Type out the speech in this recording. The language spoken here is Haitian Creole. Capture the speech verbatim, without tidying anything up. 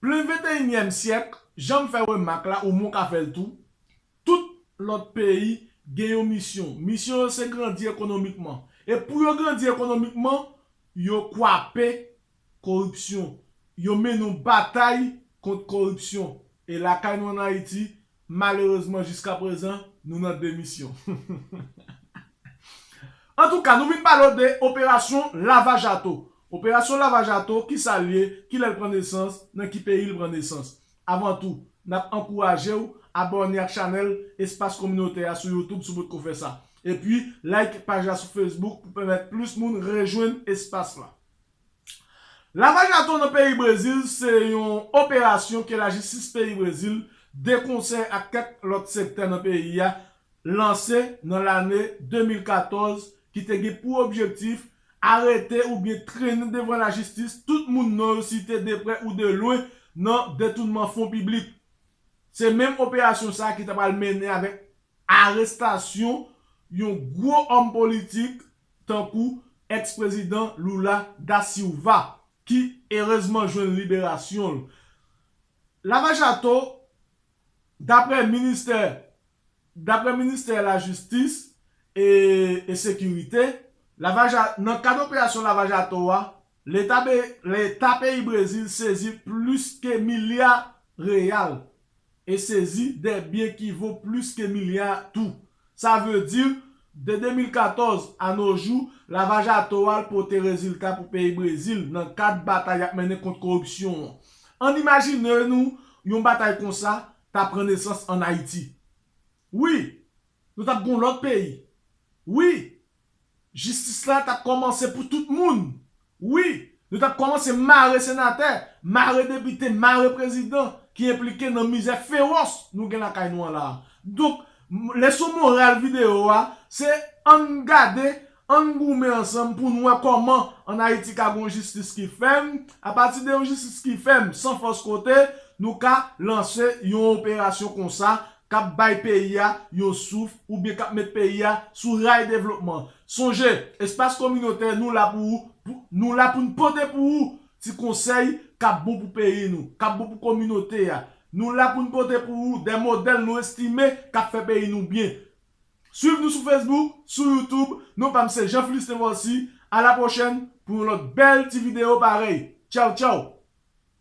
Plen venteyinyèm syèk, jan m fè remak la, ou mwen ka fè l tou, tout lòt peyi gen yon misyon. Misyon yo se grandi ekonomikman. E pou yo grandi ekonomikman, yo kwape koripsyon. Yo mennen yon batay kont koripsyon. E lakay nou ann Ayiti, malerezman, jiska prezan, nou nan demisyon. Antouka, nou vin pale w de operasyon Lavajato. Operasyon Lavajato, kisa l ye, kilè l pran nesans, nan ki peyi l pran nesans. Avan tou, n ap ankouraje w abòne ak chanèl Espas Kominotè a sou YouTube si w potko fè sa. Epi, like paj la sou Facebook pou pèmèt plis moun rejwenn espas la. Lavajato nan peyi Brezil se yon operasyon ke lajistis peyi Brezil, de konsèy ak kèk lòt sektè nan peyi a, lanse nan lane de mil katòz, ki te gen pou objektif arete oubyen trennen devan lajistis tout moun non yo site de prè ou de lwen nan detounman fon piblik. Se menm operasyon sa a ki ta pral mennen avèk arestasyon yon gwo òm politik tankou èks-prezidan Lula da Silva, ki erezman jwenn liberasyon l. Lavajato, daprè ministè, daprè ministè lajistis e, e sekirite, Lavaja-, nan kad operasyon Lavajato a, leta, be-, leta peyi Brezil sezi plis ke milya reyal e sezi de byen ki vo plis ke milya tou. Sa vle di, de de mil katòz a no jou, Lavajato a pote rezilta pou peyi Brezil nan kad batay y ap mennen kont koripsyon an. Ann imajine nou yon batay konsa ta pran nesans ann Ayiti. Wi, nou t ap gen yon lòt peyi. Wi, jistis la t ap kòmanse pou tout moun. Wi, nou t ap kòmanse mare senatè, mare depite, mare prezidan ki enplike nan mizè fewòs nou gen lakay nou an la a. Donk, m-, leson moral videyo a, se ann gade, ann goumen ansanm pou n wè kòman ann Ayiti ka gen yon jistis ki fèm. Apati de yon jistis ki fèm, san fòs kote, nou ka lanse yon operasyon konsa k ap bay peyi a yon souf oubyen k ap met peyi a sou ray devlopman. Sonje, Espas Kominotè, nou la pou ou, pou, nou la pou n pote pou ou ti konsèy k ap bon pou peyi nou, k ap bon pou kominote a. Nou la pou n pote pou ou de modèl nou estime k ap fè peyi nou byen. Swiv nou sou Facebook, sou YouTube. Non pa m se Jean Philistin Vorcy. A la pwochèn pou yon lòt bèl ti videyo parèy. Tchaw, tchaw!